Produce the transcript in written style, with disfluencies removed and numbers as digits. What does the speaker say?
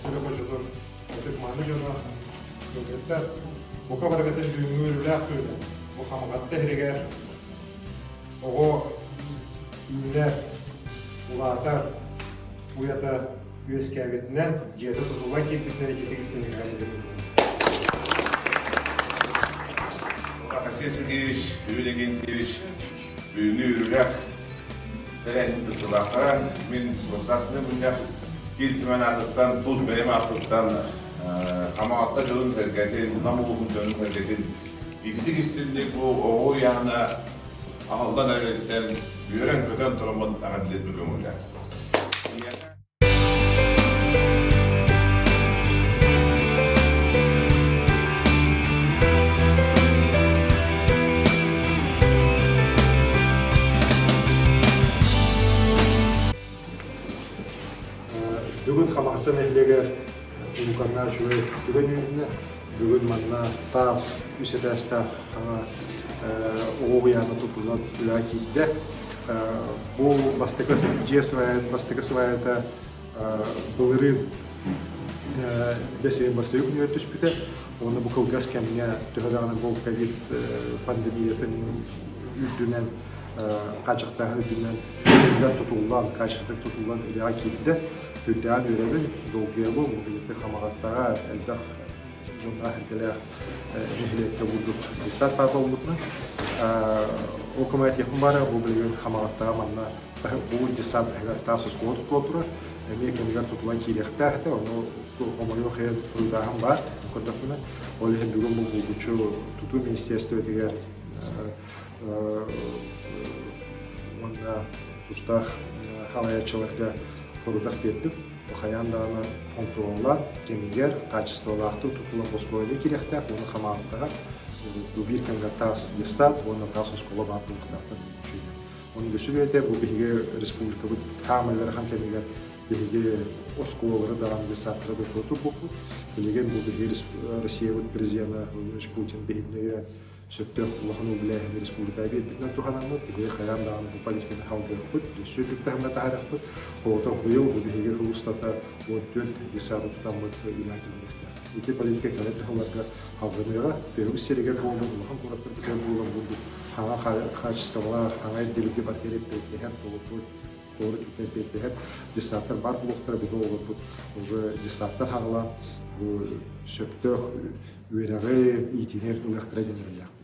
Эҥсиэли хочотун ытык-мааны дьоно, ыалдьыттар, бука барыгытын бүгүҥҥү үөрүүлээх күнүнэн бу Хамаҕатта иһигэр оҕо үүнэр, улаатар уйата үөскээбитинэн, дьиэтэ тутуллан киирбитинэн ититик истиҥҥэ Алексей Сергеевич, Юрий Легентьевич бүгүҥҥү үөрүүлээх тэрээһин кыттыылаахтара мин Государственнай мунньах Ил Түмэн аатыттан, тус бэйэм ааппыттан Хамаҕатта дьонун-сэргэтин, Нам улууһун дьонун-сэргэтин ититик истинник бу оҕо уйаһына аһыллан эрэриттэн үөрэн-көтөн тураммын эҕэрдэлиирбин көҥүллээх. Бүгүн Хамаҕатта нэһилиэгэр Улуканнаа үчүгэй түгэн үүннэ. Бүгүн манна таас үс этээстээх хаҥа оҕо уһуйаана тутуллан үлэҕэ киирдэ. Бу бастакы дьиэ сваята, бастакы сваята былырыын бэс ыйын бастакы күнүгэр түспүтэ. Уонна бу кылгас кэмҥэ төһө даҕаны бу ковид пандемиятын үрдүнэн хааччахтааһын үрдүнэн кэмигэр тутуллан, качествотык тутуллан үлэҕэ киирдэ. Үрдээн үөрэбин, долгуйабын, бу Хамаҕаттаҕа элбэх дьонноох эргэлээх нэһилиэккэ бурдук десант баар буолбутунан. Ол көмө баара, бу билигин Хамаҕаттаҕа манна бу десант таһыгар таас оскуола тутулла турар. Эмиэ кэмигэр тутулан киириэхтээх этэ, ону хомойуох иһин буруйдааһын баар, көрдөхпүнэ. Ол иһин бүгүн бу булгуччу тутуу министерствотыгар уонна тустаах халайааччыларга сорудах биэрдим. Хайаан даҕаны хонтуруоллаан, кэмигэр, хаачыстыбалаахтык тутуллан оскуоланы киириэхтээх уонна хамаандаҕа бу биир кэмҥэ таас детсад уонна таас оскуола баар буолуохтаахтар үчүгэй. Оны өссө бу биһиги республикабыт хаамай ыарахан кэмигэр биһиги оскуолалары даҕаны детсадтары да турбуппут. Билигин бу биһиги Россиябыт президена Владимир Путин биһигини өйөөн сөптөөх улахан үбүлээһини республикаҕа биэрбитинэн туһанаммыт, биһиги хайаан даҕаны бу политиканы халгыахпыт, өссө үрдүк таһымҥа таһаарыахпыт. Оҕотох быйыл бу биһиги сыл устата 14 детсады тутаммыт үлэҕэ киллэриэхтээх. Ити политика кэлэр дьаһалларга халҕаныаҕа, тыабыт сиригэр буоллун, улахан куораттарбытыгар буолан бурдук хаҥа хаачыстыбалаах, хаҥа ирдэбилгэ барытыгар эппиэттэһэр, толорбут толору эппиэттэһэр детсадтар баар буолуохтара, биһиги оҕолорбут уже детсадтар хаҕалаан бу сөптөөх үөрэҕи, иитиини ылыахтара диэн эрэллээхпит.